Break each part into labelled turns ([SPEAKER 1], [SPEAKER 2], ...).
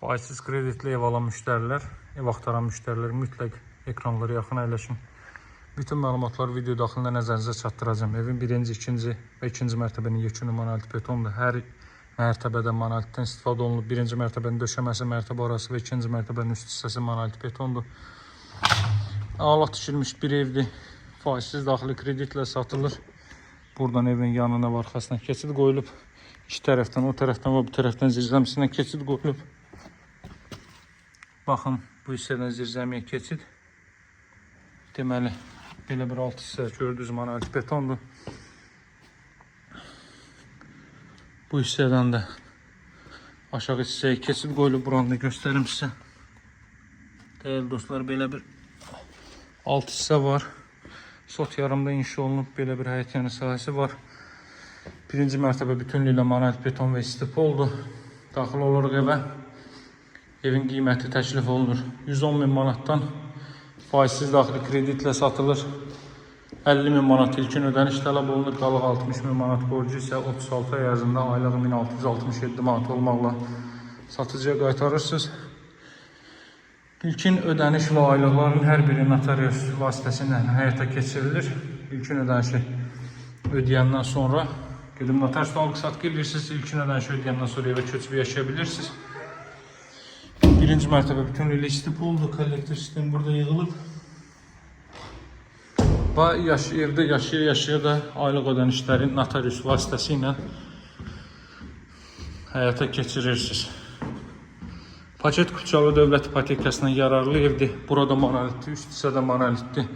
[SPEAKER 1] Faizsiz kreditli ev alan müştərilər, ev axtaran müştərilər mütləq ekranlara yaxın əyləşin. Bütün məlumatları video daxilində nəzərinizə çatdıracağam. Evin birinci, ikinci və ikinci mərtəbənin yekunu monolit betondur. Hər mərtəbədə monolitdən istifadə olunub. Birinci mərtəbənin döşəməsi, mərtəbə arası və ikinci mərtəbənin üst hissəsi monolit betondur. Əla tikilmiş bir evdir. Faizsiz daxili kreditlə satılır. Buradan evin yanına və arxasına keçid qoyulub. İki tərəfdən, o tərəfdən və bu tərəfdən zirzəmisinə keçid qoyulub. Baxın, bu hissədən zirzəmiyə keçid. Deməli, belə bir alt hissə gördüyünüz monolit betondur. Bu hissədən də aşağı hissəyə keçid qoyulub. Buranı da göstərim sizə. Dəyərli dostlar, belə bir alt hissə var. Sot yarımda inşa olunub belə bir həyət yanı sahəsi var. Birinci mərtəbə bütünlüklə monolit beton və istipoldur. Daxil oluruq evə. Evin qiyməti təklif olunur 110 min manatdan, faizsiz daxili kreditlə satılır. 50 min manat ilkin ödəniş tələb olunur. Qalıq 60 min manat borcu isə 36 ay ərzində aylıq 1667 manat olmaqla satıcıya qaytarırsınız. İlkin ödəniş və aylıqların hər biri notarius vasitəsilə həyata keçirilir. İlkin ödənişi ödəyəndən sonra gedib notariusla alqı-satqı edirsiniz. İlkin ödənişi ödəyəndən sonra evə köçüb yaşaya bilirsiniz. Birinci mərtəbə bütünlüklə istipoldur. Kollektor sistemi burada yığılıb. Və evdə yaşaya-yaşaya da aylıq ödənişləri notarius vasitəsilə həyata keçirirsiniz. Paket Kuçalı dövlət ipotekasına yararlı evdir. Burada monolitdir, üst hissədə monolitdir.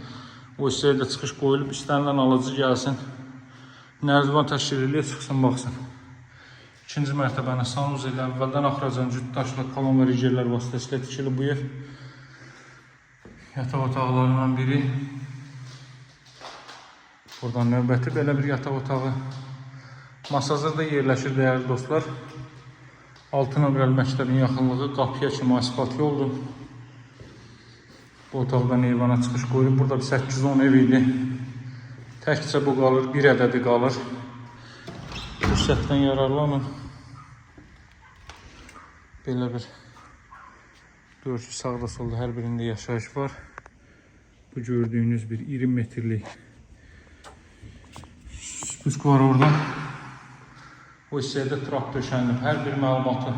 [SPEAKER 1] O hissəyə də çıxış qoyulub, istənilən alıcı gəlsin. Nərdivan təşkil eləyir, çıxsın, baxsın. İkinci mərtəbəni sanuzeli əvvəldən axıracan cüt daşlı kolon və rigerlər vasitəsilə tikilib bu ev. Yataq otaqlarından biri. Buradan növbəti belə bir yataq otağı. Masazırda yerləşir, dəyərli dostlar. 6 nömrəli məktəbin yaxınlığı, qapıya kimi asfalt yoldur. Bu otaqdan eyvana çıxış qoyulub. Burada bir 8-10 ev idi. Təkcə bu qalır, bir ədədi qalır. Fürsətdən yararlanın. Belə bir görürsünüz, sağda solda hər birində yaşayış var. Bu gördüyünüz bir 20 metrlik spusк var orada. O hissədə trap döşənilib. Hər bir məlumatı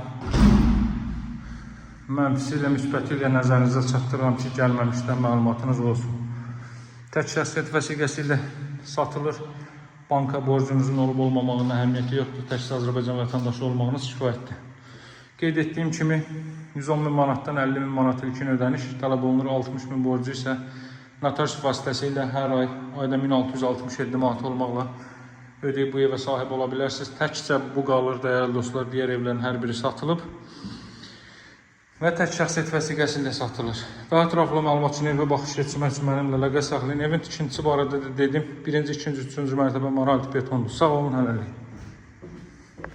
[SPEAKER 1] mənfisi ilə, müsbəti ilə nəzərinizə çatdırıram ki, gəlməmişdən məlumatınız olsun. Tək şəxsiyyət vəsiqəsi ilə satılır. Banka borcunuzun olub olmamağının əhəmiyyəti yoxdur. Təkcə Azərbaycan vətəndaşı olmağınız kifayətdir. Qeyd etdiyim kimi 110 min manatdan 50 min manat ilkin ödəniş tələb olunur. 60 min borcu isə notarius vasitəsilə hər ay ayda 1667 manat olmaqla ödəyib bu evə sahib ola bilərsiniz. Təkcə bu qalır, dəyərli dostlar. Digər evlərin hər biri satılıb və tək şəxsiyyət vəsiqəsi ilə satılır. Daha ətraflı məlumat üçün, evə baxış keçirmək üçün mənimlə əlaqə saxlayın. Evin tikintisi barədə də dedim. Birinci, ikinci, üçüncü mərtəbə monolit betondur. Sağ olun hələlik.